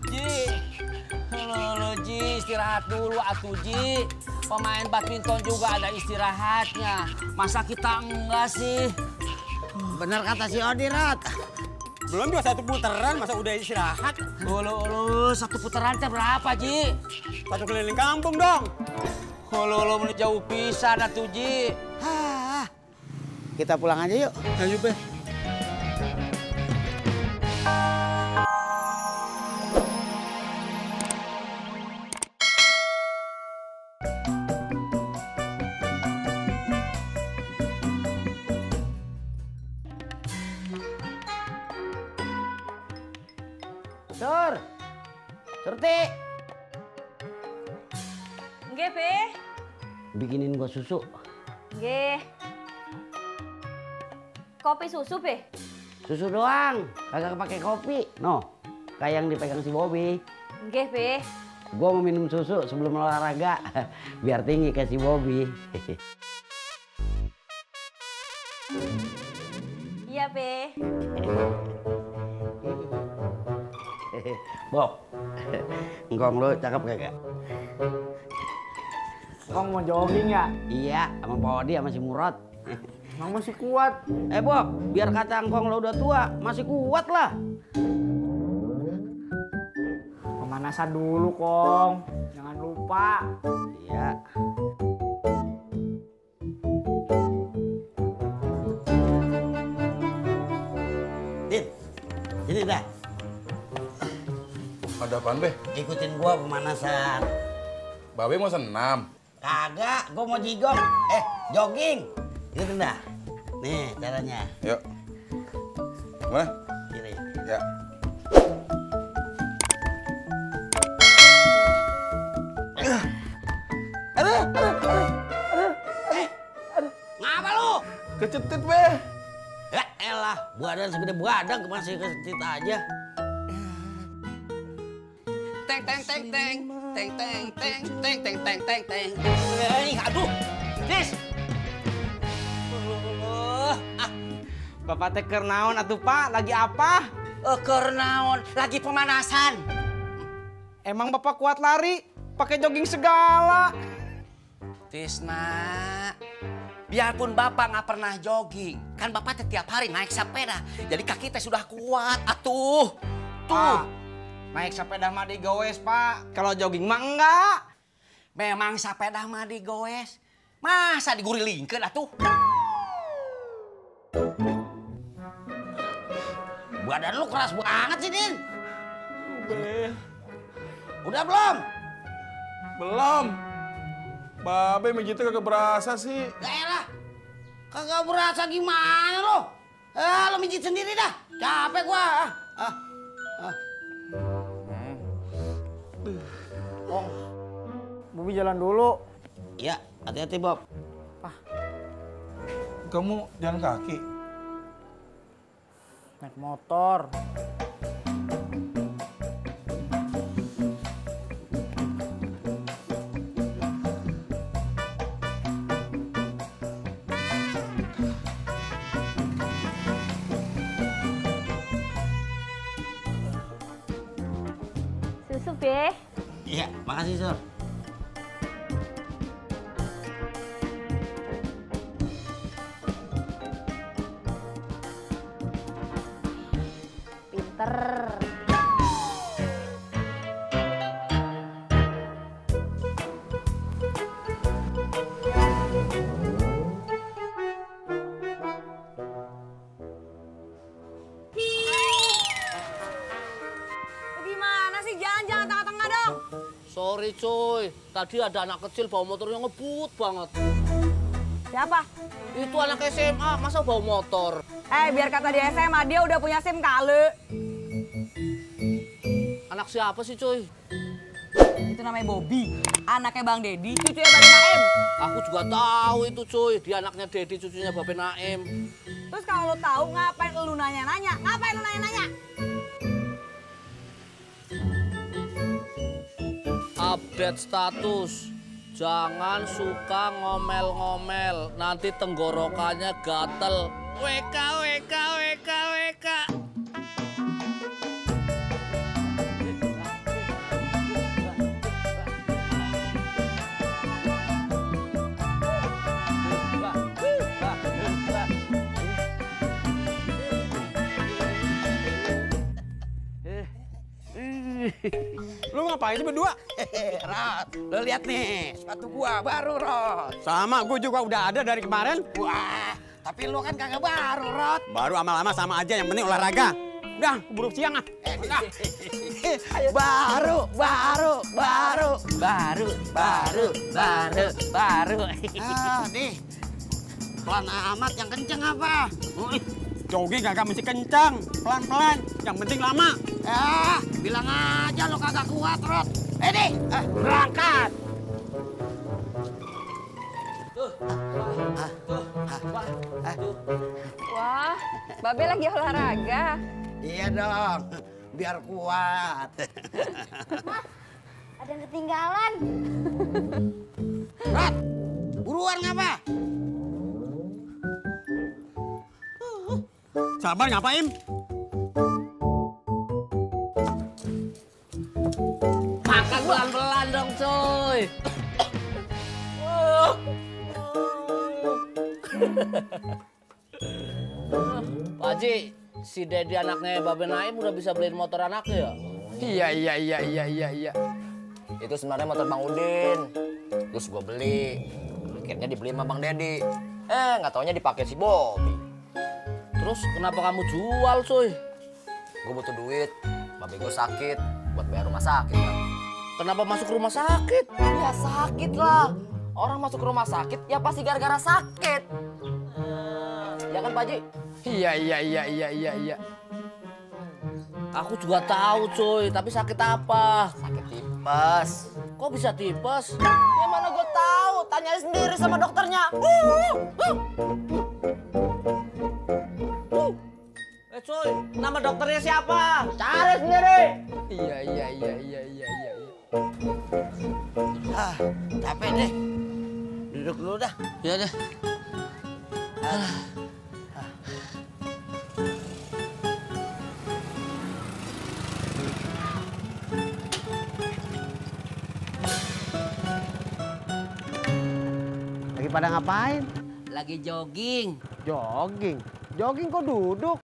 Ji. Halo, Ji, istirahat dulu atuh, Ji. Pemain badminton juga ada istirahatnya. Masa kita enggak sih? Bener kata si Odi, Rot. Belum juga 1 putaran, masa udah istirahat? Ulu, 1 putaran teh berapa, Ji? 1 keliling kampung dong. Ulu, menit jauh pisan atuh, Ji. Hah. Kita pulang aja yuk. Ayo, Be. Surti. Nggih, Be. Bikinin gua susu. Nggih. Kopi susu, Be? Susu doang, kagak pakai kopi. No, kayak yang dipegang si Bobby. Nggih, Be. Gua mau minum susu sebelum olahraga, biar tinggi kayak si Bobby. Iya, Be. Bob, engkong lu cakep kagak? Kong mau jogging ya? Iya, sama Pak Odi sama si Murad. Emang masih kuat. Bob, biar kata engkong lo udah tua, masih kuat lah. Pemanasan dulu, Kong. Jangan lupa. Iya. Din, sini dah. Ada apaan, Be? Ikutin gua pemanasan. Babe mau senam? Kagak, gua mau jigong. Jogging. Ikutin dah. Nih caranya. Yuk. Mana? Kiri. Ya. Ngapa lu? Kecetit, Be. Ya elah, badan segede badan masih kecetit aja. Teng teng teng teng teng teng teng teng teng teng teng teng. Aduh, Tis. Bapak teh keur naon atuh, Pak? Lagi apa? Keur naon? Lagi pemanasan. Emang Bapak kuat lari? Pakai jogging segala. Tisna, biarpun Bapak nggak pernah jogging, kan Bapak tiap hari naik sepeda. Jadi kaki teh sudah kuat, atuh. Tuh. Naik sepeda mah digoes, Pak. Kalau jogging mah enggak. Memang sepeda mah digoes. Masa digurilingkeun atuh? Badan lu keras banget sih, Din. Be. Udah belum? Belum. Babe mijitnya kagak berasa sih. Yaelah, kagak berasa gimana lo? Lo mijit sendiri dah. Capek gua. Kong, Bobi jalan dulu. Iya, hati-hati, Bob. Kamu jalan kaki? Naik motor. Susu, Be. Iya, makasih, Sur. Pinter. Gimana sih? Jangan tengah-tengah dong. Sorry cuy, tadi ada anak kecil bawa motornya ngebut banget. Siapa? Itu anak SMA, masa bawa motor? Biar kata di SMA, dia udah punya SIM kali. Anak siapa sih cuy? Itu namanya Bobby, anaknya Bang Dedi, cucunya Babe Naim. Aku juga tahu itu cuy, dia anaknya Dedi, cucunya Babe Naim. Terus kalau lo tahu ngapain lu nanya-nanya? Ngapain lu nanya-nanya? Update status, jangan suka ngomel-ngomel, nanti tenggorokannya gatel. WK, WK, WK, WK. Lu ngapain sih berdua? Rod, lo lihat nih, sepatu gua baru, Rod. Sama, gue juga udah ada dari kemarin. Wah, tapi lo kan kagak baru, Rod. Baru lama-lama sama aja, yang penting olahraga. Udah, keburu siang ah. Udah. Baru. Nih. Pelan amat, yang kenceng apa? Jogging kagak mesti kencang, pelan-pelan. Yang penting lama. Bilang aja lo kagak kuat, Rod. Nih, berangkat. Wah, Babe lagi olahraga. Iya dong, biar kuat. Ada yang ketinggalan. Rod, buruan ngapa? Sabar ngapain? Makan pelan-pelan dong, coy. Pak Haji, si Dedi anaknya Babe Naim udah bisa beliin motor anaknya ya? Iya. Itu sebenarnya motor Bang Udin. Terus gue beli. Akhirnya dibeliin sama Bang Dedi. Nggak taunya dipakai si Bobby. Terus kenapa kamu jual, coy? Gue butuh duit. Babe gue sakit. Buat bayar rumah sakit. Kan? Kenapa masuk rumah sakit? Ya sakit lah. Orang masuk ke rumah sakit ya pasti gara-gara sakit. Ya kan Pak Haji? Iya. Aku juga tahu, coy. Tapi sakit apa? Sakit tipes. Kok bisa tipes? Ya mana gue tahu. Tanyain sendiri sama dokternya. Coy, nama dokternya siapa? Cari sendiri. Iya. Capek deh. Duduk dulu dah. Iya deh. Lagi pada ngapain? Lagi jogging. Jogging. Jogging kok duduk?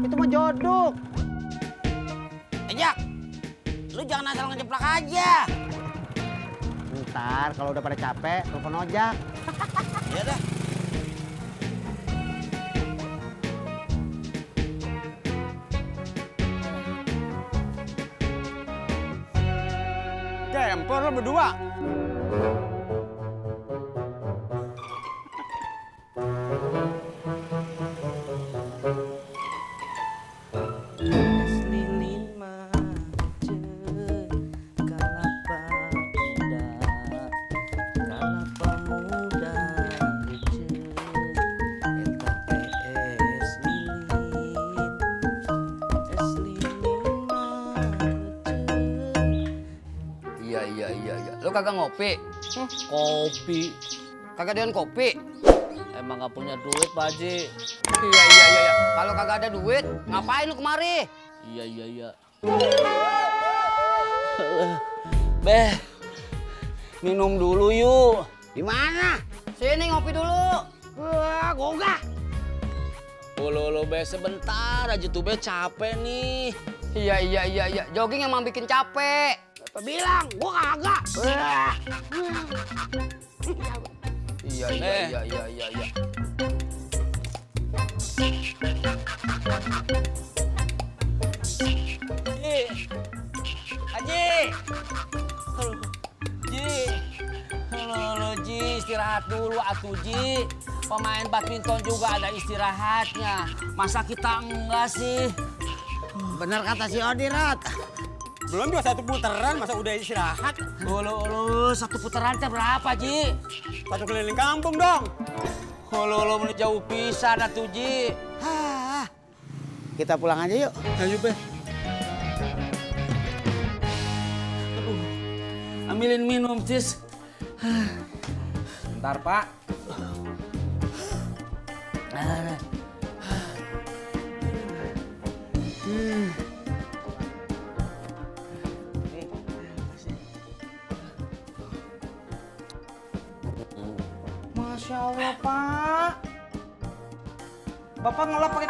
Itu mah jodok. Jak, lu jangan asal ngejeplak aja. Ntar kalau udah pada capek, telepon ojak. Iya dah. Kempor lo berdua. Iya. Lu kagak ngopi? Kopi. Kagak doyan kopi? Emang nggak punya duit, Pak Haji. Iya. Kalau kagak ada duit, ngapain lu kemari? Iya. Beh, minum dulu yuk. Di mana? Sini ngopi dulu. Wah, gogah. Lo Beh, sebentar aja tuh Beh, capek nih. Iya. Jogging emang bikin capek. Apa bilang? Gua kagak. Iya. Haji. Halo, Ji, istirahat dulu atuh, Ji. Pemain badminton juga ada istirahatnya. Masa kita enggak sih? Bener kata si Odi, Rod. Belum juga 1 putaran, masa udah istirahat? Lo, 1 putaran teh berapa, Ji? 1 keliling kampung dong. Lo menit jauh pisan atuh, Ji. Kita pulang aja yuk. Ayo, Beh. Ambilin minum, Cis. Bentar, Pak. Masya Allah, Pak. Bapak ngolah pakai